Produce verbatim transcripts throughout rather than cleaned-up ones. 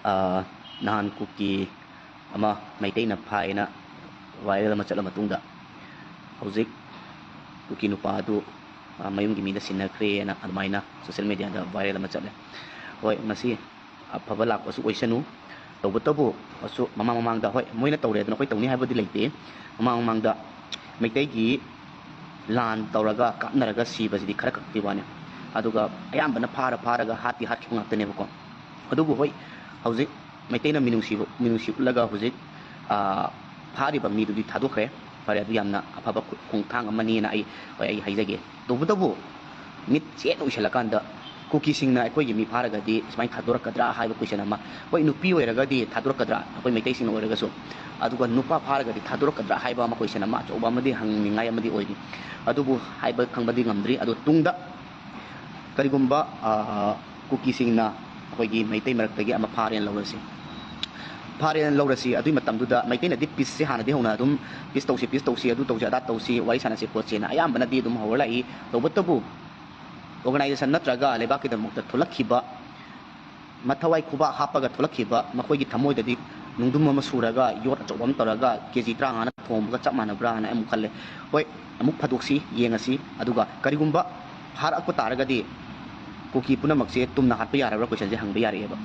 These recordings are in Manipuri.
ꯑꯥ, ꯅꯍꯥꯟ ꯀꯨꯀꯤ ꯑꯃ ꯃꯩꯇꯩꯅ ꯐꯥꯏꯅ viral ꯑꯃ ꯆꯠꯂ ꯃꯇꯨꯡꯗ, ꯍꯧꯖꯤꯛ ꯀꯨꯀꯤ ꯅꯨꯄꯥ ꯑꯗꯨ, ꯑꯥ, ꯃꯌꯨꯝꯒꯤ ꯃꯤꯗ ꯁꯤꯟꯅꯈ꯭ꯔꯦꯅ ꯑꯗꯨꯃꯥꯏꯅ social mediaꯗ viral ꯑꯃ ꯆꯠꯂꯦ꯫ ꯍꯣꯏ, ꯃꯁꯤ ꯑꯐꯕ ꯂꯥꯛꯄꯁꯨ ꯑꯣꯏꯁꯅꯨ꯫ ꯇꯧꯕꯇꯕꯨ ꯑꯁꯨ ꯃꯃꯥꯡ ꯃꯃꯥꯡꯗ, ꯍꯣꯏ, ꯃꯣꯏꯅ ꯇꯧꯔꯦ ꯑꯗꯨꯅ ꯑꯩꯈꯣꯏ ꯇꯧꯅꯤ ꯍꯥꯏꯕꯗꯤ ꯂꯩꯇꯦ꯫ ꯃꯃꯥꯡ ꯃꯃꯥꯡꯗ ꯃꯩꯇꯩꯒꯤ ꯂꯥꯟ ꯇꯧꯔꯒ ꯀꯥꯞꯅꯔꯒ ꯁꯤꯕꯁꯤꯗꯤ ꯈꯔ ꯈꯛꯇꯤ ꯋꯥꯅꯤ꯫ ꯑꯗꯨꯒ ꯑꯌꯥꯝꯕꯅ ꯐꯥꯔ ꯐꯥꯔꯒ ꯍꯥꯠꯇꯤ ꯍꯥꯠꯈꯤꯕ ꯉꯥꯛꯇꯅꯦꯕꯀꯣ꯫ ꯑꯗꯨꯕꯨ ꯍꯣꯏ, ꯍꯧꯖꯤꯛ ꯃꯩꯇꯩꯅ ꯃꯤꯅꯨꯡꯁꯤꯕ, ꯃꯤꯅꯨꯡꯁꯤ ꯎꯠꯂꯒ ꯍꯧꯖꯤꯛ, ꯑꯥ, ꯐꯥꯔꯤꯕ ꯃꯤꯗꯨꯗꯤ ꯊꯥꯗꯣꯛꯈ꯭ꯔꯦ꯫ ꯐꯔꯦ, ꯑꯗꯨ ꯌꯥꯝꯅ ꯑꯐꯕ ꯈꯣꯡꯊꯥꯡ ꯑꯃꯅꯤꯅ ꯑꯩ, ꯍꯣꯏ, ꯑꯩ ꯍꯥꯏꯖꯒꯦ꯫ ꯇꯧꯕꯇꯕꯨ ꯃꯤꯠ ꯆꯦꯠꯅ ꯎꯏꯁꯜꯂꯀꯥꯟꯗ ꯀꯨꯀꯤꯁꯤꯡꯅ ꯑꯩꯈꯣꯏꯒꯤ ꯃꯤ ꯐꯥꯔꯒꯗꯤ ꯁꯨꯃꯥꯏꯅ ꯊꯥꯗꯣꯔꯛꯀꯗ꯭ꯔꯥ ꯍꯥꯏꯕ question ꯑꯃ, ꯍꯣꯏ, ꯅꯨꯄꯤ ꯑꯣꯏꯔꯒꯗꯤ ꯊꯥꯗꯣꯔꯛꯀꯗ꯭ꯔꯥ, ꯑꯩꯈꯣꯏ ꯃꯩꯇꯩꯁꯤꯡꯅ ꯑꯣꯏꯔꯒꯁꯨ, ꯑꯗꯨꯒ ꯅꯨꯄꯥ ꯐꯥꯔꯒꯗꯤ ꯊꯥꯗꯣꯔꯛꯀꯗ꯭ꯔꯥ ꯍꯥꯏꯕ ꯑꯃ question ꯑꯃ ꯑꯆꯧꯕ ꯑꯃꯗꯤ ꯍꯪꯅꯤꯡꯉꯥꯏ ꯑꯃꯗꯤ ꯑꯣꯏꯔꯤ꯫ ꯑꯗꯨꯕꯨ ꯍꯥꯏꯕ ꯈꯪꯕꯗꯤ ꯉꯝꯗ꯭ꯔꯤ꯫ ꯑꯗꯣ ꯇꯨꯡꯗ ꯀꯔꯤꯒꯨꯝꯕ, ꯑ, ꯀꯨꯀꯤꯁꯤꯡꯅ ꯑꯩꯈꯣꯏꯒꯤ ꯃꯩꯇꯩ ꯃꯔꯛꯇꯒꯤ ꯑꯃ ꯐꯥꯔꯦꯅ ꯂꯧꯔꯁꯤ, ꯐꯥꯔꯦꯅ ꯂꯧꯔꯁꯤ, ꯑꯗꯨꯒꯤ ꯃꯇꯝꯗꯨꯗ ꯃꯩꯇꯩꯅꯗꯤ peaceꯁꯦ ꯍꯥꯟꯅꯗꯤ ꯍꯧꯅ ꯑꯗꯨꯝ peace ꯇꯧꯁꯤ, peace ꯇꯧꯁꯤ, ꯑꯗꯨ ꯇꯧꯁꯤ, ꯑꯗꯥ ꯇꯧꯁꯤ, ꯋꯥꯔꯤ ꯁꯥꯟꯅꯁꯤ ꯈꯣꯠꯁꯦꯅ ꯑꯌꯥꯝꯕꯅꯗꯤ ꯑꯗꯨꯝ ꯍꯧꯔ ꯂꯥꯛꯏ꯫ ꯇꯧꯕꯇꯕꯨ organization ꯅꯠꯇ꯭ꯔꯒ ꯂꯩꯕꯥꯛꯀꯤꯗꯃꯛꯇ ꯊꯣꯛꯂꯛꯈꯤꯕ, ꯃꯊꯋꯥꯏ ꯈꯨꯕꯥꯛ ꯍꯥꯞꯄꯒ ꯊꯣꯛꯂꯛꯈꯤꯕ, ꯃꯈꯣꯏꯒꯤ ꯊꯃꯣꯏꯗꯗꯤ ꯅꯨꯡꯗꯨꯝ ꯑꯃ ꯁꯨꯔꯒ, ꯌꯣꯠ ꯑꯆꯧꯕ ꯑꯃ ꯇꯧꯔꯒ, KG ꯇꯔꯥꯃꯉꯥꯅ ꯊꯣꯡꯕꯒ ꯆꯞ ꯃꯥꯟꯅꯕ꯭ꯔꯥꯅ ꯑꯃꯨꯛ ꯈꯜꯂꯦ꯫ ꯍꯣꯏ, ꯑꯃꯨꯛ ꯐꯥꯗꯣꯛꯁꯤ, ꯌꯦꯡꯉꯁꯤ꯫ ꯑꯗꯨꯒ ꯀꯔꯤꯒꯨꯝꯕ ꯐꯥꯔꯛꯄ ꯇꯥꯔꯒꯗꯤ ꯀꯨꯀꯤ ꯄꯨꯝꯅꯃꯛꯁꯦ ꯇꯨꯝꯅ ꯍꯥꯠꯄ ꯌꯥꯔꯕ꯭ꯔꯥ questionꯁꯦ ꯍꯪꯕ ꯌꯥꯔꯛꯑꯦꯕ꯫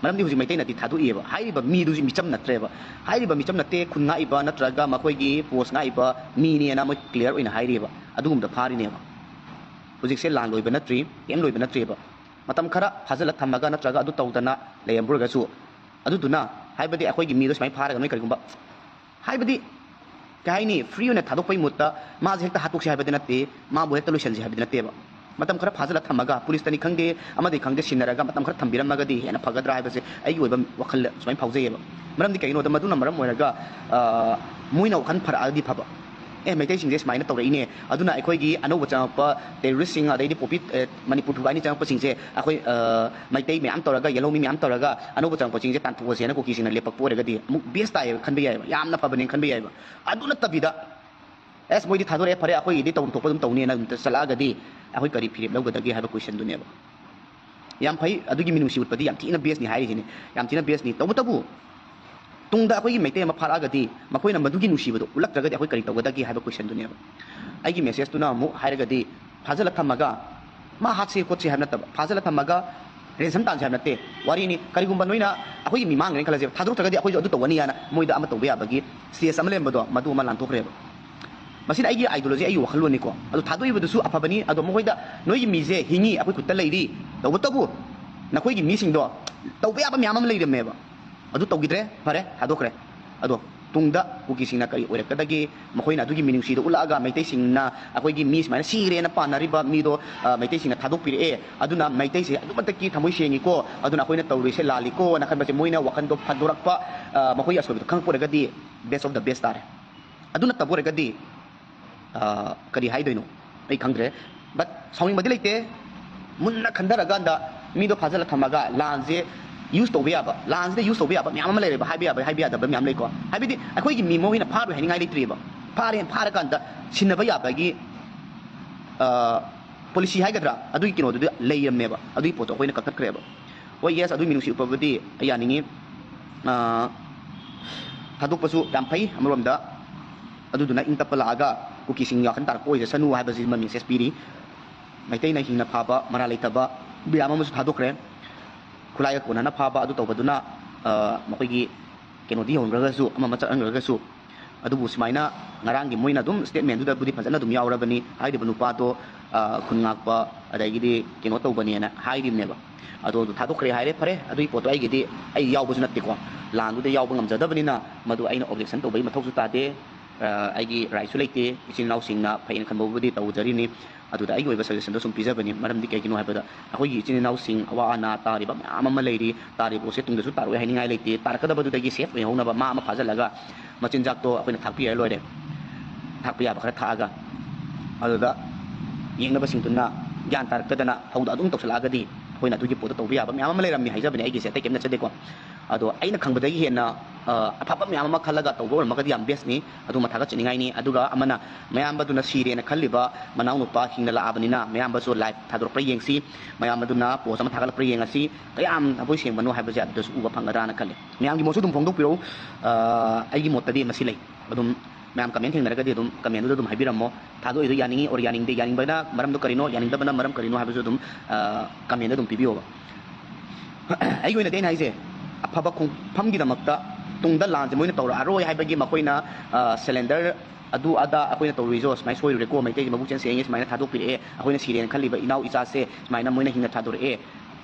ꯃꯔꯝꯗꯤ ꯍꯧꯖꯤꯛ ꯃꯩꯇꯩꯅꯗꯤ ꯊꯥꯗꯣꯛꯏꯑꯕ꯫ ꯍꯥꯏꯔꯤꯕ ꯃꯤꯗꯨꯁꯨ ꯃꯤꯆꯝ ꯅꯠꯇ꯭ꯔꯦꯕ꯫ ꯍꯥꯏꯔꯤꯕ ꯃꯤꯆꯝ ꯅꯠꯇꯦ, ꯈꯨꯟ ꯉꯥꯛꯏꯕ ꯅꯠꯇ꯭ꯔꯒ ꯃꯈꯣꯏꯒꯤ post ꯉꯥꯛꯏꯕ ꯃꯤꯅꯦꯅ ꯃꯣꯏ clear ꯑꯣꯏꯅ ꯍꯥꯏꯔꯤꯑꯕ꯫ ꯑꯗꯨꯒꯨꯝꯕꯗ ꯐꯥꯔꯤꯅꯦꯕ꯫ ꯍꯧꯖꯤꯛꯁꯦ ꯂꯥꯟ ꯂꯣꯏꯕ ꯅꯠꯇ꯭ꯔꯤ, ꯀꯩꯝ ꯂꯣꯏꯕ ꯅꯠꯇ꯭ꯔꯤꯕ꯫ ꯃꯇꯝ ꯈꯔ ꯐꯥꯖꯤꯜꯂ ꯊꯝꯃꯒ ꯅꯠꯇ꯭ꯔꯒ ꯑꯗꯨ ꯇꯧꯗꯅ ꯂꯩꯔꯝꯕ ꯑꯣꯏꯔꯒꯁꯨ, ꯑꯗꯨꯗꯨꯅ ꯍꯥꯏꯕꯗꯤ ꯑꯩꯈꯣꯏꯒꯤ ꯃꯤꯗꯣ ꯁꯨꯃꯥꯏꯅ ꯐꯥꯔꯒ ꯅꯣꯏ ꯀꯔꯤꯒꯨꯝꯕ, ꯍꯥꯏꯕꯗꯤ, ꯀꯩ ꯍꯥꯏꯅꯤ, free ꯑꯣꯏꯅ ꯊꯥꯗꯣꯛꯄꯩ ꯃꯍꯨꯠꯇ ꯃꯥꯁꯦ ꯍꯦꯛꯇ ꯍꯥꯠꯇꯣꯛꯁꯤ ꯍꯥꯏꯕꯗꯤ ꯅꯠꯇꯦ, ꯃꯥꯕꯨ ꯍꯦꯛꯇ ꯂꯣꯏꯁꯤꯟꯁꯤ ꯍꯥꯏꯕꯗꯤ ꯅꯠꯇꯦꯕ꯫ ꯃꯇꯝ ꯈꯔ ꯐꯥꯖꯤꯜꯂ ꯊꯝꯃꯒ, ꯄꯨꯂꯤꯁꯇꯅꯤ ꯈꯪꯗꯦ, ꯑꯃꯗꯤ ꯈꯪꯗꯦ, ꯁꯤꯟꯅꯔꯒ ꯃꯇꯝ ꯈꯔ ꯊꯝꯕꯤꯔꯝꯃꯒꯗꯤ ꯍꯦꯟꯅ ꯐꯒꯗ꯭ꯔꯥ ꯍꯥꯏꯕꯁꯦ ꯑꯩꯒꯤ ꯑꯣꯏꯕ ꯋꯥꯈꯜꯗ ꯁꯨꯃꯥꯏꯅ ꯐꯥꯎꯖꯩꯌꯦꯕ꯫ ꯃꯔꯝꯗꯤ ꯀꯩꯒꯤꯅꯣꯗ, ꯃꯗꯨꯅ ꯃꯔꯝ ꯑꯣꯏꯔꯒ, ꯑ, ꯃꯣꯏꯅ ꯋꯥꯈꯜ ꯐꯔꯛꯑꯒꯗꯤ ꯐꯕ꯫ ꯑꯦ, ꯃꯩꯇꯩꯁꯤꯡꯁꯦ ꯁꯨꯃꯥꯏꯅ ꯇꯧꯔꯛꯏꯅꯦ, ꯑꯗꯨꯅ ꯑꯩꯈꯣꯏꯒꯤ ꯑꯅꯧꯕ ꯆꯪꯉꯛꯄ terroristꯁꯤꯡ, ꯑꯗꯩꯗꯤ ꯄꯣꯄꯤ, ꯑꯦ, ꯃꯅꯤꯄꯨꯔ ꯊꯨꯒꯥꯏꯅꯤ ꯆꯪꯉꯛꯄꯁꯤꯡꯁꯦ ꯑꯩꯈꯣꯏ, ꯑ, ꯃꯩꯇꯩ ꯃꯌꯥꯝ ꯇꯧꯔꯒ, ꯌꯦꯜꯍꯧꯃꯤ ꯃꯌꯥꯝ ꯇꯧꯔꯒ ꯑꯅꯧꯕ ꯆꯪꯉꯛꯄꯁꯤꯡꯁꯦ ꯇꯥꯟꯊꯣꯛꯑꯁꯦꯅ ꯀꯨꯀꯤꯁꯤꯡꯅ ꯂꯦꯞꯄꯛꯄ ꯑꯣꯏꯔꯒꯗꯤ ꯑꯃꯨꯛ best ꯇꯥꯏꯌꯦꯕ, ꯈꯟꯕ ꯌꯥꯏꯌꯦꯕ, ꯌꯥꯝꯅ ꯐꯕꯅꯦꯅ ꯈꯟꯕ ꯌꯥꯏꯌꯦꯕ꯫ ꯑꯗꯨ ꯅꯠꯇꯕꯤꯗ, ꯑꯦꯁ, ꯃꯣꯏꯗꯤ ꯊꯥꯗꯣꯔꯛꯑꯦ, ꯐꯔꯦ, ꯑꯩꯈꯣꯏꯒꯤꯗꯤ ꯇꯧꯐꯝ ꯊꯣꯛꯄ ꯑꯗꯨꯝ ꯇꯧꯅꯤꯅ ꯑꯗꯨꯝ ꯆꯠꯂꯛꯑꯒꯗꯤ ꯑꯩꯈꯣꯏ ꯀꯔꯤ ꯐꯤꯔꯦꯞ ꯂꯧꯒꯗꯒꯦ ꯍꯥꯏꯕ questionꯗꯨꯅꯦꯕ꯫ ꯌꯥꯝ ꯐꯩ, ꯑꯗꯨꯒꯤ ꯃꯤꯅꯨꯡꯁꯤ ꯎꯠꯄꯗꯤ ꯌꯥꯝ ꯊꯤꯅ ꯕꯦꯁꯅꯤ ꯍꯥꯏꯔꯤꯁꯤꯅꯤ, ꯌꯥꯝ ꯊꯤꯅ ꯕꯦꯁꯅꯤ꯫ ꯇꯧꯕꯇꯕꯨ ꯇꯨꯡꯗ ꯑꯩꯈꯣꯏꯒꯤ ꯃꯩꯇꯩ ꯑꯃ ꯐꯥꯔꯛꯑꯒꯗꯤ ꯃꯈꯣꯏꯅ ꯃꯗꯨꯒꯤ ꯅꯨꯡꯁꯤꯕꯗꯣ ꯎꯠꯂꯛꯇ꯭ꯔꯒꯗꯤ ꯑꯩꯈꯣꯏ ꯀꯔꯤ ꯇꯧꯒꯗꯒꯦ ꯍꯥꯏꯕ ꯀꯣꯏꯁꯟꯗꯨꯅꯦꯕ꯫ ꯑꯩꯒꯤ ꯃꯦꯁꯦꯖꯇꯨꯅ ꯑꯃꯨꯛ ꯍꯥꯏꯔꯒꯗꯤ ꯐꯥꯖꯤꯜꯂ ꯊꯝꯃꯒ ꯃꯥ ꯍꯥꯠꯁꯤ ꯈꯣꯠꯁꯤ ꯍꯥꯏꯕ ꯅꯠꯇꯕ, ꯐꯥꯖꯤꯜꯂ ꯊꯝꯃꯒ ꯔꯦꯟꯁꯝ ꯇꯥꯟꯁꯤ ꯍꯥꯏꯕ ꯅꯠꯇꯦ꯫ ꯋꯥꯔꯤꯅꯤ, ꯀꯔꯤꯒꯨꯝꯕ ꯅꯣꯏꯅ ꯑꯩꯈꯣꯏꯒꯤ ꯃꯤ ꯃꯥꯡꯈ꯭ꯔꯦꯅ ꯈꯜꯂꯁꯦꯕ, ꯊꯥꯗꯣꯔꯛꯇ꯭ꯔꯒꯗꯤ ꯑꯩꯈꯣꯏꯁꯨ ꯑꯗꯨ ꯇꯧꯒꯅꯤ ꯍꯥꯏꯅ ꯃꯣꯏꯗ ꯑꯃ ꯇꯧꯕ ꯌꯥꯕꯒꯤ ꯁ꯭ꯇꯦꯖ ꯑꯃ ꯂꯩꯔꯝꯕꯗꯣ, ꯃꯗꯨ ꯑꯃ ꯂꯥꯟꯊꯣꯛꯈ꯭ꯔꯦꯕ꯫ ꯃꯁꯤꯅ ꯑꯩꯒꯤ ideology, ꯑꯩꯒꯤ ꯋꯥꯈꯜꯂꯣꯟꯅꯤꯀꯣ꯫ ꯑꯗꯨ ꯊꯥꯗꯣꯛꯏꯕꯗꯨꯁꯨ ꯑꯐꯕꯅꯤ꯫ ꯑꯗꯣ ꯃꯈꯣꯏꯗ ꯅꯣꯏꯒꯤ ꯃꯤꯁꯦ ꯍꯤꯡꯉꯤ, ꯑꯩꯈꯣꯏ ꯈꯨꯠꯇ ꯂꯩꯔꯤ, ꯇꯧꯕꯇꯕꯨ ꯅꯈꯣꯏꯒꯤ ꯃꯤꯁꯤꯡꯗꯣ ꯇꯧꯕ ꯌꯥꯕ ꯃꯌꯥꯝ ꯑꯃ ꯂꯩꯔꯝꯃꯦꯕ꯫ ꯑꯗꯨ ꯇꯧꯈꯤꯗ꯭ꯔꯦ, ꯐꯔꯦ, ꯊꯥꯗꯣꯛꯈ꯭ꯔꯦ꯫ ꯑꯗꯣ ꯇꯨꯡꯗ ꯀꯨꯀꯤꯁꯤꯡꯅ ꯀꯔꯤ ꯑꯣꯏꯔꯛꯀꯗꯒꯦ? ꯃꯈꯣꯏꯅ ꯑꯗꯨꯒꯤ ꯃꯤꯅꯨꯡꯁꯤꯗꯣ ꯎꯠꯂꯛꯑꯒ ꯃꯩꯇꯩꯁꯤꯡꯅ ꯑꯩꯈꯣꯏꯒꯤ ꯃꯤ ꯁꯨꯃꯥꯏꯅ ꯁꯤꯈ꯭ꯔꯦꯅ ꯄꯥꯟꯅꯔꯤꯕ ꯃꯤꯗꯣ, ꯑ, ꯃꯩꯇꯩꯁꯤꯡꯅ ꯊꯥꯗꯣꯛꯄꯤꯔꯛꯑꯦ, ꯑꯗꯨꯅ ꯃꯩꯇꯩꯁꯦ ꯑꯗꯨꯃꯛꯇꯒꯤ ꯊꯃꯣꯏ ꯁꯦꯡꯉꯤꯀꯣ, ꯑꯗꯨꯅ ꯑꯩꯈꯣꯏꯅ ꯇꯧꯔꯤꯁꯦ ꯂꯥꯜꯂꯤꯀꯣꯅ ꯈꯟꯕꯁꯦ ꯃꯣꯏꯅ ꯋꯥꯈꯜꯗꯣ ꯐꯟꯗꯣꯔꯛꯄ, ꯑ, ꯃꯈꯣꯏꯒꯤ ꯑꯁꯣꯏꯕꯗꯣ ꯈꯪꯉꯛꯄ ꯑꯣꯏꯔꯒꯗꯤ best of the best ꯇꯥꯔꯦ꯫ ꯑꯗꯨ ꯅꯠꯇꯕ ꯑꯣꯏꯔꯒꯗꯤ, ꯑ, ꯀꯔꯤ ꯍꯥꯏꯗꯣꯏꯅꯣ? ꯑꯩ ꯈꯪꯗ꯭ꯔꯦ꯫ But ꯁꯥꯎꯅꯤꯡꯕꯗꯤ ꯂꯩꯇꯦ꯫ ꯃꯨꯟꯅ ꯈꯟꯊꯔꯀꯥꯟꯗ ꯃꯤꯗꯣ ꯐꯥꯖꯤꯜꯂ ꯊꯝꯃꯒ ꯂꯥꯟꯁꯦ use ꯇꯧꯕ ꯌꯥꯕ, ꯂꯥꯟꯁꯤꯗ use ꯇꯧꯕ ꯌꯥꯕ ꯃꯌꯥꯝ ꯑꯃ ꯂꯩꯔꯦꯕ, ꯍꯥꯏꯕ ꯌꯥꯕ, ꯍꯥꯏꯕ ꯌꯥꯗꯕ ꯃꯌꯥꯝ ꯂꯩꯀꯣ꯫ ꯍꯥꯏꯕꯗꯤ ꯑꯩꯈꯣꯏꯒꯤ ꯃꯤ ꯃꯈꯣꯏꯅ ꯐꯥꯔꯣꯏ ꯍꯥꯏꯅꯤꯡꯉꯥꯏ ꯂꯩꯇ꯭ꯔꯤꯕ꯫ ꯐꯥꯔꯦ, ꯐꯥꯔꯀꯥꯟꯗ ꯁꯤꯟꯅꯕ ꯌꯥꯕꯒꯤ, ꯑ, policy ꯍꯥꯏꯒꯗ꯭ꯔꯥ, ꯑꯗꯨꯒꯤ ꯀꯩꯅꯣꯗꯨꯗꯤ ꯂꯩꯔꯝꯃꯦꯕ꯫ ꯑꯗꯨꯒꯤ ꯄꯣꯠꯇꯣ ꯑꯩꯈꯣꯏꯅ ꯀꯛꯊꯠꯈ꯭ꯔꯦꯕ꯫ ꯍꯣꯏ, yes, ꯑꯗꯨꯒꯤ ꯃꯤꯅꯨꯡꯁꯤ ꯎꯠꯄꯕꯨꯗꯤ ꯑꯩ ꯌꯥꯅꯤꯡꯉꯤ꯫ ꯑ, ꯊꯥꯗꯣꯛꯄꯁꯨ ꯌꯥꯝ ꯐꯩ ꯑꯃꯔꯣꯝꯗ꯫ ꯑꯗꯨꯗꯨꯅ ꯏꯪ ꯇꯞꯄ ꯂꯥꯛꯑꯒ ꯀꯨꯀꯤꯁꯤꯡ ꯋꯥꯈꯜ ꯇꯥꯔꯛꯄ ꯑꯣꯏꯖꯁꯅꯨ ꯍꯥꯏꯕꯁꯤꯃ message ꯄꯤꯔꯤ꯫ ꯃꯩꯇꯩꯅ ꯍꯤꯡꯅ ꯐꯥꯕ, ꯃꯔꯥꯜ ꯂꯩꯇꯕ ꯃꯌꯥꯝ ꯑꯃꯁꯨ ꯊꯥꯗꯣꯛꯈ꯭ꯔꯦ꯫ ꯈꯨꯠꯂꯥꯏꯒ ꯀꯣꯟꯅꯅ ꯐꯥꯕ ꯑꯗꯨ ꯇꯧꯕꯗꯨꯅ, ꯑ, ꯃꯈꯣꯏꯒꯤ ꯀꯩꯅꯣꯗꯤ ꯌꯧꯍꯟꯈ꯭ꯔꯒꯁꯨ, ꯑꯃ ꯑꯃ ꯆꯠꯍꯟꯈ꯭ꯔꯒꯁꯨ, ꯑꯗꯨꯕꯨ ꯁꯨꯃꯥꯏꯅ ꯉꯔꯥꯡꯒꯤ ꯃꯣꯏꯅ ꯑꯗꯨꯝ statement ꯗꯨꯗꯕꯨꯗꯤ ꯐꯖꯅ ꯑꯗꯨꯝ ꯌꯥꯎꯔꯕꯅꯤ꯫ ꯍꯥꯏꯔꯤꯕ ꯅꯨꯄꯥꯗꯣ, ꯑ, ꯈꯨꯟ ꯉꯥꯛꯄ, ꯑꯗꯒꯤꯗꯤ ꯀꯩꯅꯣ ꯇꯧꯕꯅꯦꯅ ꯍꯥꯏꯔꯤꯕꯅꯦꯕ꯫ ꯑꯗꯣ ꯑꯗꯨ ꯊꯥꯗꯣꯛꯈ꯭ꯔꯦ ꯍꯥꯏꯔꯦ, ꯐꯔꯦ꯫ ꯑꯗꯨꯒꯤ ꯄꯣꯠꯇꯣ ꯑꯩꯒꯤꯗꯤ, ꯑꯩ ꯌꯥꯎꯕꯁꯨ ꯅꯠꯇꯦꯀꯣ, ꯂꯥꯟꯗꯨꯗ ꯌꯥꯎꯕ ꯉꯝꯖꯗꯕꯅꯤꯅ ꯃꯗꯨ ꯑꯩꯅ objection ꯇꯧꯕꯒꯤ ꯃꯊꯧꯁꯨ ꯇꯥꯗꯦ꯫ ꯑ, ꯑꯩꯒꯤ right ꯁꯨ ꯂꯩꯇꯦ꯫ ꯏꯆꯤꯟ ꯏꯅꯥꯎꯁꯤꯡꯅ ꯐꯩꯅ ꯈꯟꯕꯕꯨꯗꯤ ꯇꯧꯖꯔꯤꯅꯤ꯫ ꯑꯗꯨꯗ ꯑꯩꯒꯤ ꯑꯣꯏꯕ suggestion ꯗꯣ ꯁꯨꯝ ꯄꯤꯖꯕꯅꯤ꯫ ꯃꯔꯝꯗꯤ ꯀꯩꯒꯤꯅꯣ ꯍꯥꯏꯕꯗ, ꯑꯩꯈꯣꯏꯒꯤ ꯏꯆꯤꯟ ꯏꯅꯥꯎꯁꯤꯡ ꯑꯋꯥ ꯑꯅꯥ ꯇꯥꯔꯤꯕ ꯃꯌꯥꯝ ꯑꯃ ꯂꯩꯔꯤ꯫ ꯇꯥꯔꯤꯕ ꯄꯣꯠꯁꯦ ꯇꯨꯡꯗꯁꯨ ꯇꯥꯔꯛꯑꯣꯏ ꯍꯥꯏꯅꯤꯡꯉꯥꯏ ꯂꯩꯇꯦ꯫ ꯇꯥꯔꯛꯀꯗꯕꯗꯨꯗꯒꯤ safe ꯑꯣꯏꯍꯧꯅꯕ ꯃꯥ ꯑꯃ ꯐꯥꯖꯤꯜꯂꯒ ꯃꯆꯤꯟꯖꯥꯛꯇꯣ ꯑꯩꯈꯣꯏꯅ ꯊꯥꯛꯄꯤꯔ ꯂꯣꯏꯔꯦ꯫ ꯊꯥꯛꯄ ꯌꯥꯕ ꯈꯔ ꯊꯥꯛꯑꯒ꯫ ꯑꯗꯨꯗ ꯌꯦꯡꯅꯕꯁꯤꯡꯗꯨꯅ ꯒ꯭ꯌꯥꯟ ꯇꯥꯔꯛꯇꯗꯅ ꯊꯧꯗꯣꯛ ꯑꯗꯨꯝ ꯇꯧꯁꯤꯜꯂꯛꯑꯒꯗꯤ ꯑꯩꯈꯣꯏꯅ ꯑꯗꯨꯒꯤ ꯄꯣꯠꯇꯣ ꯇꯧꯕ ꯌꯥꯕ ꯃꯌꯥꯝ ꯑꯃ ꯂꯩꯔꯝꯃꯤ ꯍꯥꯏꯖꯕꯅꯦ, ꯑꯩꯒꯤꯁꯦ ꯑꯇꯩ ꯀꯩꯝ ꯅꯠꯆꯗꯦꯀꯣ꯫ ꯑꯗꯣ ꯑꯩꯅ ꯈꯪꯕꯗꯒꯤ ꯍꯦꯟꯅ, ꯑ, ꯑꯐꯕ ꯃꯌꯥꯝ ꯑꯃ ꯈꯜꯂꯒ ꯇꯧꯕ ꯑꯣꯏꯔꯝꯃꯒꯗꯤ ꯌꯥꯝ ꯕꯦꯁꯅꯤ, ꯑꯗꯨꯃ ꯊꯥꯒꯠꯆꯅꯤꯡꯉꯥꯏꯅꯤ꯫ ꯑꯗꯨꯒ ꯑꯃꯅ, ꯃꯌꯥꯝꯕꯗꯨꯅ ꯁꯤꯔꯦꯅ ꯈꯜꯂꯤꯕ ꯃꯅꯥꯎꯅꯨꯄꯥ ꯍꯤꯡꯅ ꯂꯥꯛꯑꯕꯅꯤꯅ ꯃꯌꯥꯝꯕꯁꯨ ꯂꯥꯏꯚ ꯊꯥꯗꯣꯔꯛꯄ꯭ꯔꯥ ꯌꯦꯡꯁꯤ, ꯃꯌꯥꯝꯕꯗꯨꯅ ꯄꯣꯁ ꯑꯃ ꯊꯥꯒꯠꯂꯛꯄ꯭ꯔꯥ ꯌꯦꯡꯉꯁꯤ, ꯀꯌꯥꯝ ꯊꯃꯣꯏ ꯁꯦꯡꯕꯅꯣ ꯍꯥꯏꯕꯁꯦ ꯑꯗꯨꯗꯁꯨ ꯎꯕ ꯐꯪꯒꯗ꯭ꯔꯥꯅ ꯈꯜꯂꯤ꯫ ꯃꯌꯥꯝꯒꯤ ꯃꯣꯠꯁꯨ ꯑꯗꯨꯝ ꯐꯣꯡꯗꯣꯛꯄꯤꯔꯛꯎ꯫ ꯑ, ꯑꯩꯒꯤ ꯃꯣꯠꯇꯗꯤ ꯃꯁꯤ ꯂꯩ꯫ ꯑꯗꯨꯝ ꯃꯌꯥꯝ ꯀꯃꯦꯟ ꯊꯦꯡꯅꯔꯒꯗꯤ ꯑꯗꯨꯝ ꯀꯃꯦꯟꯗꯨꯗ ꯑꯗꯨꯝ ꯍꯥꯏꯕꯤꯔꯝꯃꯣ꯫ ꯊꯥꯗꯣꯛꯏꯗꯣ ꯌꯥꯅꯤꯡꯉꯤ or ꯌꯥꯅꯤꯡꯗꯦ, ꯌꯥꯅꯤꯡꯕꯅ ꯃꯔꯝꯗꯣ ꯀꯔꯤꯅꯣ, ꯌꯥꯅꯤꯡꯗꯕꯅ ꯃꯔꯝ ꯀꯔꯤꯅꯣ ꯍꯥꯏꯕꯁꯨ ꯑꯗꯨꯝ, ꯑ, ꯀꯃꯦꯟꯗ ꯑꯗꯨꯝ ꯄꯤꯕꯤꯌꯣꯕ꯫ ꯑꯩꯒꯤ ꯑꯣꯏꯅꯗꯤ ꯑꯩꯅ ꯍꯥꯏꯁꯦ, ꯑꯐꯕ ꯈꯣꯡꯐꯝꯒꯤꯗꯃꯛꯇ ꯇꯨꯡꯗ ꯂꯥꯟꯁꯦ ꯃꯣꯏꯅ ꯇꯧꯔꯛꯑꯔꯣꯏ ꯍꯥꯏꯕꯒꯤ ꯃꯈꯣꯏꯅ, ꯑ, ꯁꯦꯂꯦꯟꯗꯔ ꯑꯗꯨ ꯑꯗꯥ ꯑꯩꯈꯣꯏꯅ ꯇꯧꯔꯨꯏꯁꯣ ꯁꯨꯃꯥꯏꯅ ꯁꯣꯏꯔꯨꯔꯦꯀꯣ, ꯃꯩꯇꯩꯁꯦ ꯃꯕꯨꯛ ꯆꯦꯜ ꯁꯦꯡꯉꯦ, ꯁꯨꯃꯥꯏꯅ ꯊꯥꯗꯣꯛꯄꯤꯔꯛꯑꯦ, ꯑꯩꯈꯣꯏꯅ ꯁꯤꯔꯦꯅ ꯈꯜꯂꯤꯕ ꯏꯅꯥꯎ ꯏꯆꯥꯁꯦ ꯁꯨꯃꯥꯏꯅ ꯃꯣꯏꯅ ꯍꯤꯡꯅ ꯊꯥꯗꯣꯔꯛꯑꯦ,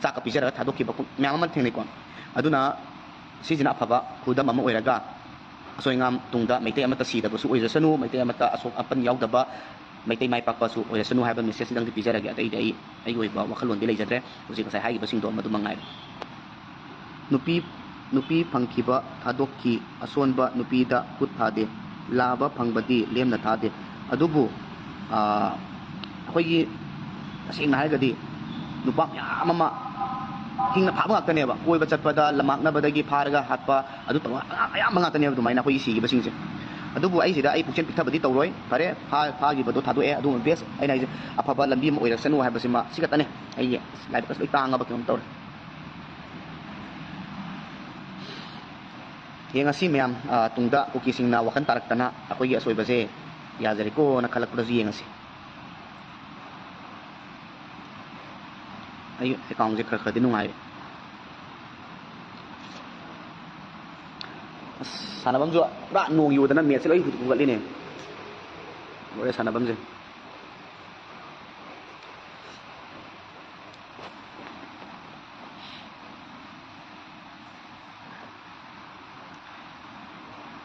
ꯆꯥꯛꯀ ꯄꯤꯖꯔꯒ ꯊꯥꯗꯣꯛꯈꯤꯕ ꯈꯣ-, ꯃꯌꯥꯝ ꯑꯃ ꯊꯦꯡꯅꯩꯀꯣ꯫ ꯑꯗꯨꯅ ꯁꯤꯁꯤꯅ ꯑꯐꯕ ꯈꯨꯗꯝ ꯑꯃ ꯑꯣꯏꯔꯒ ꯑꯁꯣꯏ ꯑꯉꯥꯝ ꯇꯨꯡꯗ ꯃꯩꯇꯩ ꯑꯃꯠꯇ ꯁꯤꯗꯕꯁꯨ ꯑꯣꯏꯖꯁꯅꯨ, ꯃꯩꯇꯩ ꯑꯃꯠꯇ ꯑꯁꯣꯛ ꯑꯄꯟ ꯌꯥꯎꯗꯕ, ꯃꯩꯇꯩ ꯃꯥꯏ ꯄꯥꯛꯄꯁꯨ ꯑꯣꯏꯔꯁꯅꯨ ꯍꯥꯏꯕ ꯃꯦꯁꯦꯖꯁꯤꯗꯪꯗꯤ ꯄꯤꯖꯔꯒꯦ꯫ ꯑꯇꯩꯗꯤ ꯑꯩ ꯑꯩꯒꯤ ꯑꯣꯏꯕ ꯋꯥꯈꯜꯂꯣꯟꯗꯤ ꯂꯩꯖꯗ꯭ꯔꯦ꯫ ꯍꯧꯖꯤꯛ ꯉꯁꯥꯏ ꯍꯥꯏꯈꯤꯕꯁꯤꯡꯗꯣ ꯃꯗꯨ ꯃꯉꯥꯏꯔꯦ꯫ ꯅꯨꯄꯤ, ꯅꯨꯄꯤ ꯐꯪꯈꯤꯕ ꯊꯥꯗꯣꯛꯈꯤ, ꯑꯁꯣꯟꯕ ꯅꯨꯄꯤꯗ ꯈꯨꯠ ꯊꯥꯗꯦ, ꯂꯥꯕ ꯐꯪꯕꯗꯤ ꯂꯦꯝꯅ ꯊꯥꯗꯦ꯫ ꯑꯗꯨꯕꯨ, ꯑꯥ, ꯑꯩꯈꯣꯏꯒꯤ ꯇꯁꯦꯡꯅ ꯍꯥꯏꯔꯒꯗꯤ ꯅꯨꯄꯥ ꯃꯌꯥꯝ ꯑꯃ ꯍꯤꯡꯅ ꯐꯥꯕ ꯉꯥꯛꯇꯅꯦꯕ꯫ ꯀꯣꯏꯕ ꯆꯠꯄꯗ ꯂꯝꯃꯥꯛꯅꯕꯗꯒꯤ ꯐꯥꯔꯒ ꯍꯥꯠꯄ, ꯑꯗꯨ ꯇꯧꯕ ꯑꯌꯥꯝꯕ ꯉꯥꯛꯇꯅꯦꯕ ꯑꯗꯨꯃꯥꯏꯅ ꯑꯩꯈꯣꯏꯒꯤ ꯁꯤꯈꯤꯕꯁꯤꯡꯁꯦ꯫ ꯑꯗꯨꯕꯨ ꯑꯩ ꯁꯤꯗ ꯑꯩ ꯄꯨꯛꯆꯦꯜ ꯄꯤꯛꯊꯕꯗꯤ ꯇꯧꯔꯣꯏ꯫ ꯐꯔꯦ, ꯐꯥ-, ꯐꯥꯈꯤꯕꯗꯣ ꯊꯥꯗꯣꯛꯑꯦ, ꯑꯗꯨꯒꯨꯝꯕ ꯕꯦꯁ ꯑꯩꯅ ꯍꯥꯏꯁꯦ ꯑꯐꯕ ꯂꯝꯕꯤ ꯑꯃ ꯑꯣꯏꯔꯛꯁꯅꯨ ꯍꯥꯏꯕꯁꯤꯃ ꯁꯤ ꯈꯛꯇꯅꯦ꯫ ꯑꯩꯒꯤ ꯂꯥꯏꯕꯛ ꯑꯁ ꯂꯣꯏ ꯇꯥꯡꯉꯕ ꯀꯩꯅꯣꯝ ꯇꯧꯔꯦ꯫ ꯌꯦꯡꯉꯁꯤ ꯃꯌꯥꯝ, ꯑ, ꯇꯨꯡꯗ ꯀꯨꯀꯤꯁꯤꯡꯅ ꯋꯥꯈꯜ ꯇꯥꯔꯛꯇꯅ ꯑꯩꯈꯣꯏꯒꯤ ꯑꯁꯣꯏꯕꯁꯦ ꯌꯥꯖꯔꯦꯀꯣꯅ ꯈꯜꯂꯛꯄꯗꯁꯨ ꯌꯦꯡꯉꯁꯤ꯫ ꯑꯩ ꯑꯦꯀꯥꯎꯟꯁꯦ ꯈꯔ ꯈꯔꯗꯤ ꯅꯨꯡꯉꯥꯏꯔꯦ꯫ ꯑꯁ, ꯁꯥꯟꯅꯐꯝꯁꯨ ꯄꯨꯔꯥ ꯅꯣꯡ ꯌꯨꯗꯅ ꯃꯦꯠꯁꯦ ꯂꯣꯏ ꯍꯨꯒꯠꯂꯤꯅꯦ꯫ ꯂꯣꯏꯔꯦ ꯁꯥꯟꯅꯐꯝꯁꯦ꯫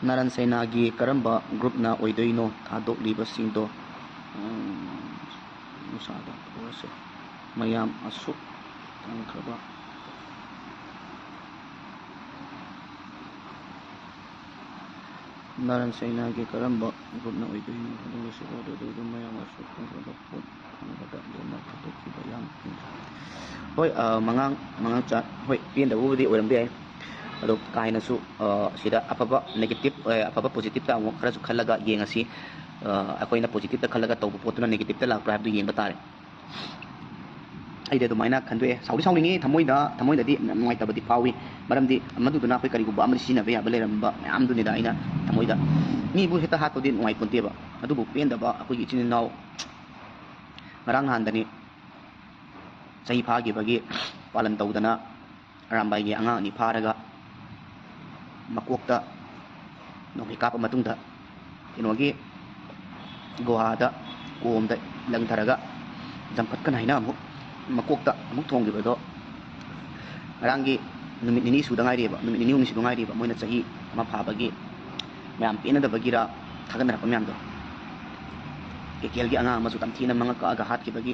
ꯅꯥꯔꯟ ꯁꯩꯅꯥꯒꯤ ꯀꯔꯝꯕ ꯒ꯭ꯔꯨꯞꯅ ꯑꯣꯏꯗꯣꯏꯅꯣ ꯊꯥꯗꯣꯛꯂꯤꯕꯁꯤꯡꯗꯣ? ꯎꯝ, ꯅꯨꯡꯁꯥꯗ ꯊꯣꯛꯑꯁꯦ꯫ ꯃꯌꯥꯝ ꯑꯁꯨꯛ ꯇꯥꯡꯈ꯭ꯔꯕ ꯅꯥꯔꯟ ꯁꯩꯅꯥꯒꯤ ꯀꯔꯝꯕ ꯒ꯭ꯔꯨꯞꯅ ꯑꯣꯏꯗꯣꯏꯅꯣ? ꯑꯗꯨꯒ ꯁꯨꯛ ꯑꯣꯏꯔꯣꯏꯗꯣꯏꯗꯣ ꯃꯌꯥꯝ ꯑꯁꯨꯛ ꯇꯥꯡꯈ꯭ꯔꯕ ꯄꯣꯠ꯫ ꯍꯣꯏ, ꯑ, ꯃꯉꯥꯡ, ꯃꯉꯥꯡ ꯆꯥ-, ꯍꯣꯏ, ꯄꯦꯟꯗꯕꯕꯨꯗꯤ ꯑꯣꯏꯔꯝꯕ ꯌꯥꯏ꯫ ꯑꯗꯣ ꯀꯥ ꯍꯦꯟꯅꯁꯨ, ꯑ, ꯁꯤꯗ ꯑꯐꯕ negative, ꯑ, ꯑꯐꯕ positive ꯇ ꯑꯃꯨꯛ ꯈꯔꯁꯨ ꯈꯜꯂꯒ ꯌꯦꯡꯉꯁꯤ꯫ ꯑ, ꯑꯩꯈꯣꯏꯅ positive ꯇ ꯈꯜꯂꯒ ꯇꯧꯕ ꯄꯣꯠꯇꯨꯅ negative ꯇ ꯂꯥꯛꯄ꯭ꯔꯥ ꯍꯥꯏꯕꯗꯨ ꯌꯦꯡꯕ ꯇꯥꯔꯦ꯫ ꯑꯩꯗꯤ ꯑꯗꯨꯃꯥꯏꯅ ꯈꯟꯗꯣꯛꯑꯦ꯫ ꯁꯥꯎꯗꯤ ꯁꯥꯎꯅꯤꯡꯉꯤ ꯊꯃꯣꯏꯗ, ꯊꯃꯣꯏꯗꯗꯤ ꯅꯨꯡꯉꯥꯏꯇꯕꯗꯤ ꯐꯥꯎꯏ꯫ ꯃꯔꯝꯗꯤ ꯃꯗꯨꯗꯨꯅ ꯑꯩꯈꯣꯏ ꯀꯔꯤꯒꯨꯝꯕ ꯑꯃꯗꯤ ꯁꯤꯖꯤꯟꯅꯕ ꯌꯥꯕ ꯂꯩꯔꯝꯕ ꯃꯌꯥꯝꯗꯨꯅꯤꯗ ꯑꯩꯅ ꯊꯃꯣꯏꯗ꯫ ꯃꯤꯕꯨ ꯍꯦꯛꯇ ꯍꯥꯠꯄꯗꯤ ꯅꯨꯡꯉꯥꯏꯄꯣꯟꯇꯦꯕ꯫ ꯑꯗꯨꯕꯨ ꯄꯦꯟꯗꯕ ꯑꯩꯈꯣꯏꯒꯤ ꯏꯆꯤꯟ ꯏꯅꯥꯎ ꯉꯔꯥꯡ ꯅꯍꯥꯟꯗꯅꯤ ꯆꯍꯤ ꯐꯥꯈꯤꯕꯒꯤ ꯄꯥꯂꯟ ꯇꯧꯗꯅ ꯑꯔꯥꯝꯕꯥꯏꯒꯤ ꯑꯉꯥꯡ ꯑꯅꯤ ꯐꯥꯔꯒ ꯃꯀꯣꯛꯇ ꯅꯣꯡꯃꯩ ꯀꯥꯞꯄ ꯃꯇꯨꯡꯗ ꯀꯩꯅꯣꯒꯤ ꯒꯨꯍꯥꯗ ꯀꯣꯝꯗ ꯂꯪꯊꯔꯒ ꯖꯝꯈꯠꯀꯅ ꯍꯥꯏꯅ ꯑꯃꯨꯛ ꯃꯀꯣꯛꯇ ꯑꯃꯨꯛ ꯊꯣꯡꯈꯤꯕꯗꯣ ꯉꯔꯥꯡꯒꯤ ꯅꯨꯃꯤꯠ ꯅꯤꯅꯤ ꯁꯨꯗ ꯉꯥꯏꯔꯤꯑꯕ, ꯅꯨꯃꯤꯠ ꯅꯤꯅꯤ ꯍꯨꯝꯅꯤ ꯁꯨꯗ ꯉꯥꯏꯔꯤꯕ ꯃꯣꯏꯅ ꯆꯍꯤ ꯑꯃ ꯐꯥꯕꯒꯤ ꯃꯌꯥꯝ ꯄꯦꯟꯅꯗꯕꯒꯤꯔ ꯊꯥꯒꯠꯅꯔꯛꯄ ꯃꯌꯥꯝꯗꯣ꯫ ꯀꯦꯀꯦꯜꯒꯤ ꯑꯉꯥꯡ ꯑꯃꯁꯨ ꯇꯝꯊꯤꯅ ꯃꯉꯛ ꯀꯛꯑꯒ ꯍꯥꯠꯈꯤꯕꯒꯤ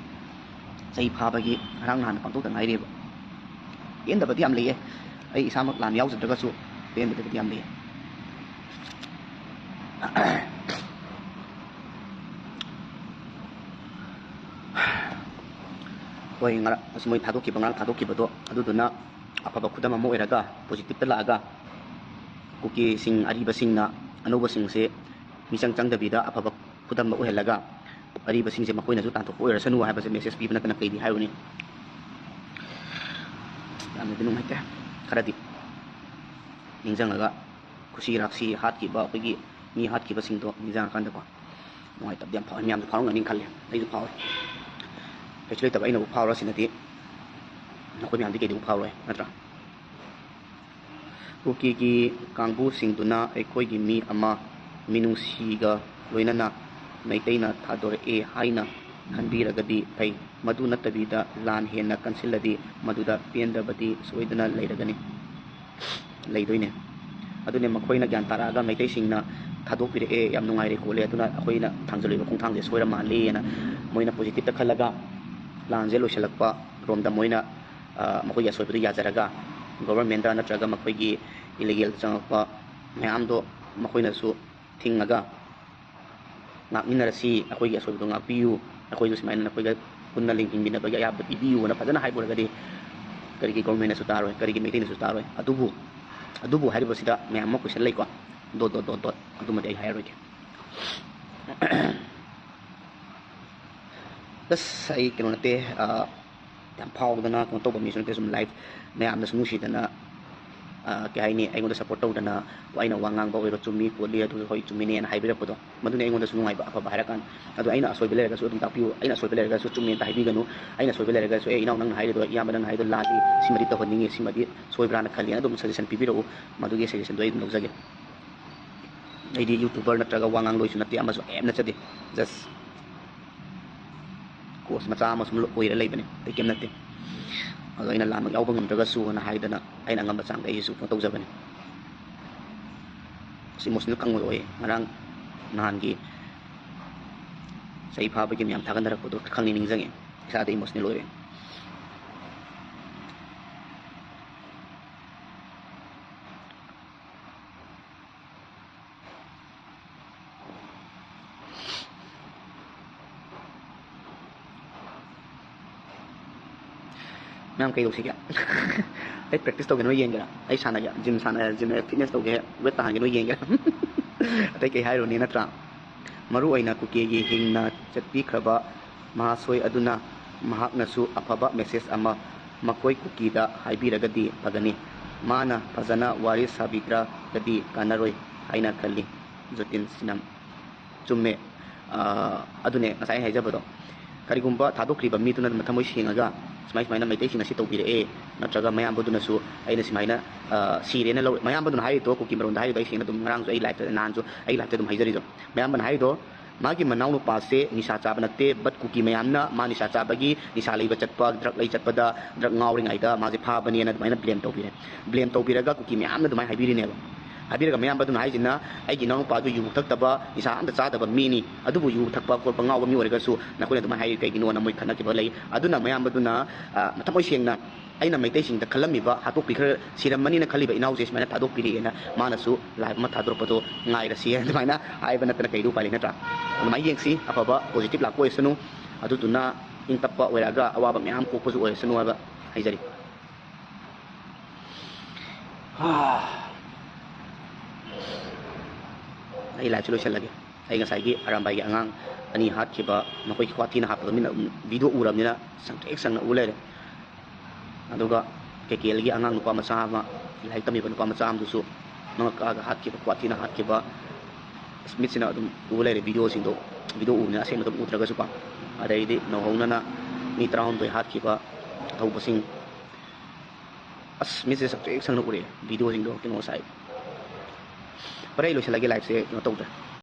ꯆꯍꯤ ꯐꯥꯕꯒꯤ ꯉꯔꯥꯡ ꯅꯍꯥꯟ ꯄꯥꯡꯊꯣꯛꯇ ꯉꯥꯏꯔꯤꯕ꯫ ꯄꯦꯟꯗꯕꯗꯤ ꯌꯥꯝ ꯂꯩꯌꯦ꯫ ꯑꯩ ꯏꯁꯥꯃꯛ ꯂꯥꯟ ꯌꯥꯎꯖꯗ꯭ꯔꯒꯁꯨ ꯄꯦꯟꯗꯕꯗꯤ ꯌꯥꯝ ꯂꯩꯌꯦ꯫ ꯍꯣꯏ, ꯉꯔꯥꯡ ꯑꯁ ꯃꯣꯏ ꯊꯥꯗꯣꯛꯈꯤꯕ, ꯉꯔꯥꯡ ꯊꯥꯗꯣꯛꯈꯤꯕꯗꯣ ꯑꯗꯨꯗꯨꯅ ꯑꯐꯕ ꯈꯨꯗꯝ ꯑꯃ ꯑꯣꯏꯔꯒ positive ꯇ ꯂꯥꯛꯑꯒ ꯀꯨꯀꯤꯁꯤꯡ ꯑꯔꯤꯕꯁꯤꯡꯅ ꯑꯅꯧꯕꯁꯤꯡꯁꯦ ꯃꯤꯆꯪ ꯆꯪꯗꯕꯤꯗ ꯑꯐꯕ ꯈꯨꯗꯝ ꯑꯃ ꯑꯣꯏꯍꯜꯂꯒ ꯑꯔꯤꯕꯁꯤꯡꯁꯦ ꯃꯈꯣꯏꯅꯁꯨ ꯇꯥꯟꯊꯣꯛꯄ ꯑꯣꯏꯔꯁꯅꯨ ꯍꯥꯏꯕꯁꯦ message ꯄꯤꯕ ꯅꯠꯇꯅ ꯀꯩꯗꯤ ꯍꯥꯏꯔꯨꯅꯤ꯫ ꯌꯥꯝꯅꯗꯤ ꯅꯨꯡꯉꯥꯏꯇꯦ꯫ ꯈꯔꯗꯤ ꯅꯤꯡꯁꯤꯡꯉꯒ ꯈꯨꯁꯤ ꯔꯥꯛꯁꯤ ꯍꯥꯠꯈꯤꯕ ꯑꯩꯈꯣꯏꯒꯤ ꯃꯤ ꯍꯥꯠꯈꯤꯕꯁꯤꯡꯗꯣ ꯅꯤꯡꯁꯤꯡꯉꯀꯥꯟꯗꯀꯣ ꯅꯨꯡꯉꯥꯏꯇꯕꯗꯤ ꯌꯥꯝ ꯐꯥꯎꯏ꯫ ꯃꯌꯥꯝꯁꯨ ꯐꯥꯎꯔꯝꯒꯅꯤ ꯈꯜꯂꯤ, ꯑꯩꯁꯨ ꯐꯥꯎꯏ꯫ ꯀꯩꯁꯨ ꯂꯩꯇꯕ ꯑꯩꯅꯕꯨ ꯐꯥꯎꯔꯁꯤꯅꯗꯤ ꯅꯈꯣꯏ ꯃꯌꯥꯝꯗꯤ ꯀꯩꯗꯧꯕ ꯐꯥꯎꯔꯣꯏ ꯅꯠꯇ꯭ꯔꯥ? ꯀꯨꯀꯤꯒꯤ ꯀꯥꯡꯕꯨꯁꯤꯡꯗꯨꯅ ꯑꯩꯈꯣꯏꯒꯤ ꯃꯤ ꯑꯃ ꯃꯤꯅꯨꯡꯁꯤꯒ ꯂꯣꯏꯅꯅ ꯃꯩꯇꯩꯅ ꯊꯥꯗꯣꯔꯛꯑꯦ ꯍꯥꯏꯅ ꯈꯟꯕꯤꯔꯒꯗꯤ ꯐꯩ꯫ ꯃꯗꯨ ꯅꯠꯇꯕꯤꯗ ꯂꯥꯟ ꯍꯦꯟꯅ ꯀꯟꯁꯤꯜꯂꯗꯤ ꯃꯗꯨꯗ ꯄꯦꯟꯗꯕꯗꯤ ꯁꯣꯏꯗꯅ ꯂꯩꯔꯒꯅꯤ, ꯂꯩꯗꯣꯏꯅꯦ꯫ ꯑꯗꯨꯅꯦ ꯃꯈꯣꯏꯅ ꯒ꯭ꯌꯥꯟ ꯇꯥꯔꯛꯑꯒ ꯃꯩꯇꯩꯁꯤꯡꯅ ꯊꯥꯗꯣꯛꯄꯤꯔꯛꯑꯦ, ꯌꯥꯝ ꯅꯨꯡꯉꯥꯏꯔꯦ ꯈꯣꯠꯂꯦ, ꯑꯗꯨꯅ ꯑꯩꯈꯣꯏꯅ ꯊꯥꯡꯖꯜꯂꯤꯕ ꯈꯣꯡꯊꯥꯡꯁꯦ ꯁꯣꯏꯔ ꯃꯥꯜꯂꯦꯅ ꯃꯣꯏꯅ positive ꯇ ꯈꯜꯂꯒ ꯂꯥꯟꯁꯦ ꯂꯣꯏꯁꯤꯜꯂꯛꯄ ꯔꯣꯝꯗ ꯃꯣꯏꯅ, ꯑ, ꯃꯈꯣꯏꯒꯤ ꯑꯁꯣꯏꯕꯗꯨ ꯌꯥꯖꯔꯒ government ꯇ ꯅꯠꯇ꯭ꯔꯒ ꯃꯈꯣꯏꯒꯤ illegal ꯇ ꯆꯪꯉꯛꯄ ꯃꯌꯥꯝꯗꯣ ꯃꯈꯣꯏꯅꯁꯨ ꯊꯤꯡꯉꯒ ꯉꯥꯛꯃꯤꯟꯅꯔꯁꯤ, ꯑꯩꯈꯣꯏꯒꯤ ꯑꯁꯣꯏꯕꯗꯣ ꯉꯥꯛꯄꯤꯌꯨ, ꯑꯩꯈꯣꯏꯁꯨ ꯁꯨꯃꯥꯏꯅ ꯅꯈꯣꯏꯒ ꯄꯨꯟꯅ ꯂꯤꯡ ꯍꯤꯡꯃꯤꯟꯅꯕꯒꯤ ꯑꯌꯥꯕ ꯄꯤꯕꯤꯌꯨꯅ ꯐꯖꯅ ꯍꯥꯏꯕ ꯑꯣꯏꯔꯒꯗꯤ ꯀꯔꯤꯒꯤ ꯒꯣꯔꯃꯦꯟꯅꯁꯨ ꯇꯥꯔꯣꯏ, ꯀꯔꯤꯒꯤ ꯃꯩꯇꯩꯅꯁꯨ ꯇꯥꯔꯣꯏ꯫ ꯑꯗꯨꯕꯨ ꯑꯗꯨꯕꯨ ꯍꯥꯏꯔꯤꯕꯁꯤꯗ ꯃꯌꯥꯝ ꯑꯃ ꯀꯣꯏꯁꯟ ꯂꯩꯀꯣ꯫ ꯗꯣꯠ ꯗꯣꯠ ꯗꯣꯠ ꯗꯣꯠ ꯑꯗꯨꯃꯗꯤ ꯑꯩ ꯍꯥꯏꯔꯔꯣꯏꯒꯦ꯫ ꯑꯁ, ꯑꯩ ꯀꯩꯅꯣ ꯅꯠꯇꯦ, ꯌꯥꯝ ꯐꯥꯎꯗꯅ ꯀꯩꯅꯣ ꯇꯧꯕ ꯃꯤꯁꯨ ꯅꯠꯇꯦ꯫ ꯁꯨꯝ ꯂꯥꯏꯐ ꯃꯌꯥꯝꯅꯁꯨ ꯅꯨꯡꯁꯤꯗꯅ, ꯀꯩ ꯍꯥꯏꯅꯤ, ꯑꯩꯉꯣꯟꯗ ꯁꯞꯄꯣꯔꯠ ꯇꯧꯗꯅ, "ꯑꯩꯅ ꯋꯥ ꯉꯥꯡꯕ ꯑꯣꯏꯔꯣ ꯆꯨꯝꯃꯤ ꯈꯣꯠꯂꯤ, ꯑꯗꯨ ꯍꯣꯏ ꯆꯨꯝꯃꯤꯅꯦꯅ" ꯍꯥꯏꯕꯤꯔꯛꯄꯗꯣ, ꯃꯗꯨꯅ ꯑꯩꯉꯣꯟꯗꯁꯨ ꯅꯨꯡꯉꯥꯏꯕ, ꯑꯐꯕ ꯍꯥꯏꯔꯀꯥꯟꯗ꯫ ꯑꯗꯣ ꯑꯩꯅ ꯑꯁꯣꯏꯕ ꯂꯩꯔꯒꯁꯨ ꯑꯗꯨꯝ ꯇꯥꯛꯄꯤꯌꯨ, ꯑꯩꯅ ꯑꯁꯣꯏꯕ ꯂꯩꯔꯒꯁꯨ ꯆꯨꯝꯃꯦꯅ ꯍꯥꯏꯕꯤꯒꯅꯨ꯫ ꯑꯩꯅ ꯑꯁꯣꯏꯕ ꯂꯩꯔꯒꯁꯨ, "ꯑꯦ, ꯏꯅꯥꯎ, ꯅꯪꯅ ꯍꯥꯏꯔꯤꯗꯣ, ꯏꯌꯥꯝꯕ, ꯅꯪꯅ ꯍꯥꯏꯔꯤꯗꯣ ꯂꯥꯜꯂꯤ, ꯁꯤꯃꯗꯤ ꯇꯧꯍꯟꯅꯤꯡꯉꯤ, ꯁꯤꯃꯗꯤ ꯁꯣꯏꯕ꯭ꯔꯥꯅ ꯈꯜꯂꯤ" ꯑꯗꯨꯝ ꯁꯖꯦꯁꯟ ꯄꯤꯕꯤꯔꯛꯎ, ꯃꯗꯨꯒꯤ ꯁꯖꯦꯁꯟꯗꯣ ꯑꯩ ꯑꯗꯨꯝ ꯂꯧꯖꯒꯦ꯫ ꯑꯩꯗꯤ ꯌꯨꯇ꯭ꯌꯨꯕꯔ ꯅꯠꯇ꯭ꯔꯒ ꯋꯥ ꯉꯥꯡꯂꯣꯏꯁꯨ ꯅꯠꯇꯦ, ꯑꯃꯁꯨ ꯀꯔꯤꯝ ꯅꯠꯆꯗꯦ꯫ ꯖꯁ ꯀꯣꯁ ꯃꯆꯥ ꯑꯃ ꯁꯨꯝ ꯑꯣꯏꯔ ꯂꯩꯕꯅꯦ, ꯑꯇꯩ ꯀꯔꯤꯝ ꯅꯠꯇꯦ꯫ ꯑꯗꯣ ꯑꯩꯅ ꯂꯥꯟꯕ ꯌꯥꯎꯕ ꯉꯝꯗ꯭ꯔꯒꯁꯨꯅ ꯍꯥꯏꯗꯅ ꯑꯩꯅ ꯑꯉꯝꯕ ꯆꯥꯡꯗ ꯑꯩꯁꯨ ꯀꯩꯅꯣ ꯇꯧꯖꯕꯅꯦ꯫ ꯑꯁ, ꯏꯃꯣꯁꯅꯦꯜ ꯀꯪꯕ ꯑꯣꯏ꯫ ꯉꯔꯥꯡ ꯅꯍꯥꯟꯒꯤ ꯆꯍꯤ ꯐꯥꯕꯒꯤ ꯃꯌꯥꯝ ꯊꯥꯒꯠꯅꯔꯛꯄꯗꯣ ꯈꯪꯅꯤ ꯅꯤꯡꯁꯤꯡꯉꯦ, ꯏꯁꯥꯗ ꯏꯃꯣꯁꯅꯦꯜ ꯑꯣꯏꯔꯦ꯫ ꯃꯌꯥꯝ ꯀꯩꯗꯧꯁꯤꯒꯦ? ꯑꯩ ꯄ꯭ꯔꯦꯛꯇꯤꯁ ꯇꯧꯒꯦ, ꯅꯣꯏ ꯌꯦꯡꯒꯦꯔꯥ? ꯑꯩ ꯁꯥꯟꯅꯒꯦ, ꯖꯤꯝ ꯁꯥꯟꯅ, ꯖꯤꯝ ꯐꯤꯠꯅꯦꯁ ꯇꯧꯒꯦ, ꯋꯦꯠ ꯇꯥꯍꯟꯒꯦ, ꯅꯣꯏ ꯌꯦꯡꯒꯦꯔꯥ? ꯑꯇꯩ ꯀꯩ ꯍꯥꯏꯔꯨꯅꯤ, ꯅꯠꯇ꯭ꯔꯥ? ꯃꯔꯨ ꯑꯣꯏꯅ ꯀꯨꯀꯤꯒꯤ ꯍꯤꯡꯅ ꯆꯠꯄꯤꯈ꯭ꯔꯕ ꯃꯍꯥꯁꯣꯏ ꯑꯗꯨꯅ ꯃꯍꯥꯛꯅꯁꯨ ꯑꯐꯕ ꯃꯦꯁꯦꯖ ꯑꯃ ꯃꯈꯣꯏ ꯀꯨꯀꯤꯗ ꯍꯥꯏꯕꯤꯔꯒꯗꯤ ꯐꯒꯅꯤ꯫ ꯃꯥꯅ ꯐꯖꯅ ꯋꯥꯔꯤ ꯁꯥꯕꯤꯗ꯭ꯔꯒꯗꯤ ꯀꯥꯟꯅꯔꯣꯏ ꯍꯥꯏꯅ ꯈꯜꯂꯤ꯫ ꯖꯣꯇꯤꯟ ꯁꯤꯅꯝ꯫ ꯆꯨꯝꯃꯦ꯫ ꯑꯗꯨꯅꯦ ꯉꯁꯥꯏ ꯑꯩ ꯍꯥꯏꯖꯕꯗꯣ, ꯀꯔꯤꯒꯨꯝꯕ ꯊꯥꯗꯣꯛꯈ꯭ꯔꯤꯕ ꯃꯤꯗꯨꯅ ꯃꯊꯃꯣꯏ ꯁꯦꯡꯉꯒ, "ꯁꯨꯃꯥꯏ ꯁꯨꯃꯥꯏꯅ ꯃꯩꯇꯩꯁꯤꯡ ꯑꯁꯤ ꯇꯧꯕꯤꯔꯛꯑꯦ", ꯅꯠꯇ꯭ꯔꯒ ꯃꯌꯥꯝꯕꯗꯨꯅꯁꯨ ꯑꯩꯅ ꯁꯨꯃꯥꯏꯅ, ꯑ, ꯁꯤꯔꯦꯅ ꯂꯧ-, ꯃꯌꯥꯝꯕꯗꯨꯅ ꯍꯥꯏꯔꯤꯗꯣ, ꯀꯨꯀꯤ ꯃꯔꯣꯟꯗ ꯍꯥꯏꯔꯤꯗꯣ ꯑꯩ ꯁꯦꯡꯅ ꯑꯗꯨꯝ, ꯉꯔꯥꯡꯁꯨ ꯑꯩ ꯂꯥꯏꯐꯇ, ꯅꯍꯥꯟꯁꯨ ꯑꯩ ꯂꯥꯏꯐꯇ ꯑꯗꯨꯝ ꯍꯥꯏꯖꯔꯤꯗꯣ, ꯃꯌꯥꯝꯕꯅ ꯍꯥꯏꯔꯤꯗꯣ, ꯃꯥꯒꯤ ꯃꯅꯥꯎ ꯅꯨꯄꯥꯁꯦ ꯅꯤꯁꯥ ꯆꯥꯕ ꯅꯠꯇꯦ, but ꯀꯨꯀꯤ ꯃꯌꯥꯝꯅ ꯃꯥ ꯅꯤꯁꯥ ꯆꯥꯕꯒꯤ, ꯅꯤꯁꯥ ꯂꯩꯕ ꯆꯠꯄ, ꯗ꯭ꯔꯒ ꯂꯩ ꯆꯠꯄꯗ, ꯗ꯭ꯔꯒ ꯉꯥꯎꯔꯤꯉꯩꯗ ꯃꯥꯁꯦ ꯐꯥꯕꯅꯦꯅ ꯑꯗꯨꯃꯥꯏꯅ ꯕ꯭ꯂꯦꯝ ꯇꯧꯕꯤꯔꯦ꯫ ꯕ꯭ꯂꯦꯝ ꯇꯧꯕꯤꯔꯒ ꯀꯨꯀꯤ ꯃꯌꯥꯝꯅ ꯑꯗꯨꯃꯥꯏꯅ ꯍꯥꯏꯕꯤꯔꯤꯅꯦꯕ꯫ ꯍꯥꯏꯕꯤꯔꯒ ꯃꯌꯥꯝꯕꯗꯨꯅ ꯍꯥꯏꯁꯤꯅ, "ꯑꯩꯒꯤ ꯏꯅꯥꯎꯅꯨꯄꯥꯗꯨ ꯌꯨ ꯊꯛꯇꯕ, ꯅꯤꯁꯥ ꯑꯝꯇ ꯆꯥꯗꯕ ꯃꯤꯅꯤ, ꯑꯗꯨꯕꯨ ꯌꯨ ꯊꯛꯄ ꯈꯣꯠꯄ ꯉꯥꯎꯕ ꯃꯤ ꯑꯣꯏꯔꯒꯁꯨ ꯅꯈꯣꯏꯅ ꯑꯗꯨꯃꯥꯏꯅ ꯍꯥꯏꯔꯤ ꯀꯩꯒꯤꯅꯣꯅ?" ꯃꯣꯏ ꯈꯠꯅꯈꯤꯕ ꯂꯩ꯫ ꯑꯗꯨꯅ ꯃꯌꯥꯝꯕꯗꯨꯅ, ꯑ, ꯊꯃꯣꯏ ꯁꯦꯡꯅ ꯑꯩꯅ ꯃꯩꯇꯩꯁꯤꯡꯗ ꯈꯜꯂꯝꯃꯤꯕ, ꯍꯥꯠꯇꯣꯛꯄꯤꯈ꯭ꯔ ꯁꯤꯔꯝꯃꯅꯤꯅ ꯈꯜꯂꯤꯕ ꯏꯅꯥꯎꯁꯦ ꯁꯨꯃꯥꯏꯅ ꯊꯥꯗꯣꯛꯄꯤꯔꯛꯑꯦꯅ ꯃꯥꯅꯁꯨ ꯂꯥꯏꯐ ꯑꯃ ꯊꯥꯗꯣꯔꯛꯄꯗꯣ ꯉꯥꯏꯔꯁꯤ ꯍꯥꯏꯅ ꯑꯗꯨꯃꯥꯏꯅ ꯍꯥꯏꯕ ꯅꯠꯇꯅ ꯀꯩꯗꯤ ꯎꯄꯥꯏ ꯂꯩ, ꯅꯠꯇ꯭ꯔꯥ? ꯑꯗꯨꯃꯥꯏꯅ ꯌꯦꯡꯁꯤ, ꯑꯐꯕ ꯄꯣꯖꯤꯇꯤꯚ ꯂꯥꯛꯄ ꯑꯣꯏꯁꯅꯨ꯫ ꯑꯗꯨꯗꯨꯅ ꯏꯪ ꯇꯞꯄ ꯑꯣꯏꯔꯛꯑꯒ ꯑꯋꯥꯕ ꯃꯌꯥꯝ ꯀꯣꯛꯄꯁꯨ ꯑꯣꯏꯔꯁꯅꯨ ꯍꯥꯏꯕ ꯍꯥꯏꯖꯔꯤ꯫ ꯑꯩ ꯂꯥꯏꯐꯁꯦ ꯂꯣꯏꯁꯤꯜꯂꯒꯦ꯫ ꯑꯩ ꯉꯁꯥꯏꯒꯤ ꯑꯔꯥꯝꯕꯥꯏꯒꯤ ꯑꯉꯥꯡ ꯑꯅꯤ ꯍꯥꯠꯈꯤꯕ, ꯃꯈꯣꯏꯒꯤ ꯈ꯭ꯋꯥꯊꯤꯅ ꯍꯥꯠꯄꯗꯣ ꯃꯤꯅ ꯚꯤꯗꯤꯑꯣ ꯎꯔꯕꯅꯤꯅ ꯁꯪꯇ꯭ꯔꯤꯛ ꯁꯪꯅ ꯎ ꯂꯩꯔꯦ꯫ ꯑꯗꯨꯒ ꯀꯦꯀꯦꯜꯒꯤ ꯑꯉꯥꯡ ꯅꯨꯄꯥ ꯃꯆꯥ ꯑꯃ, ꯂꯥꯏꯔꯤꯛ ꯇꯝꯃꯤꯕ ꯅꯨꯄꯥ ꯃꯆꯥ ꯑꯃꯗꯨꯁꯨ ꯃꯉꯛ ꯀꯛꯑꯒ ꯍꯥꯠꯈꯤꯕ, ꯈ꯭ꯋꯥꯊꯤꯅ ꯍꯥꯠꯈꯤꯕ, ꯑꯁ, ꯃꯤꯠꯁꯤꯅ ꯑꯗꯨꯝ ꯎ ꯂꯩꯔꯦ ꯚꯤꯗꯤꯑꯣꯁꯤꯡꯗꯣ꯫ ꯚꯤꯗꯤꯑꯣ ꯎꯕꯅꯤꯅ ꯑꯁꯦꯡꯕꯗ ꯎꯗ꯭ꯔꯒꯁꯨꯀꯣ꯫ ꯑꯗꯩꯗꯤ ꯅꯧꯍꯧꯅꯅ ꯃꯤ ꯇꯔꯥꯍꯨꯝꯗꯣꯏ ꯍꯥꯠꯈꯤꯕ ꯊꯧꯕꯁꯤꯡ, ꯑꯁ, ꯃꯤꯠꯁꯦ ꯁꯪꯇ꯭ꯔꯤꯛ ꯁꯪꯅ ꯎꯔꯛꯑꯦ ꯚꯤꯗꯤꯑꯣꯁꯤꯡꯗꯣ꯫ ꯀꯩꯅꯣ ꯉꯁꯥꯏ, ꯐꯔꯦ, ꯑꯩ ꯂꯣꯏꯁꯤꯜꯂꯒꯦ ꯂꯥꯏꯐꯁꯦ, ꯀꯩꯅꯣ ꯇꯧꯗ꯭ꯔꯦ꯫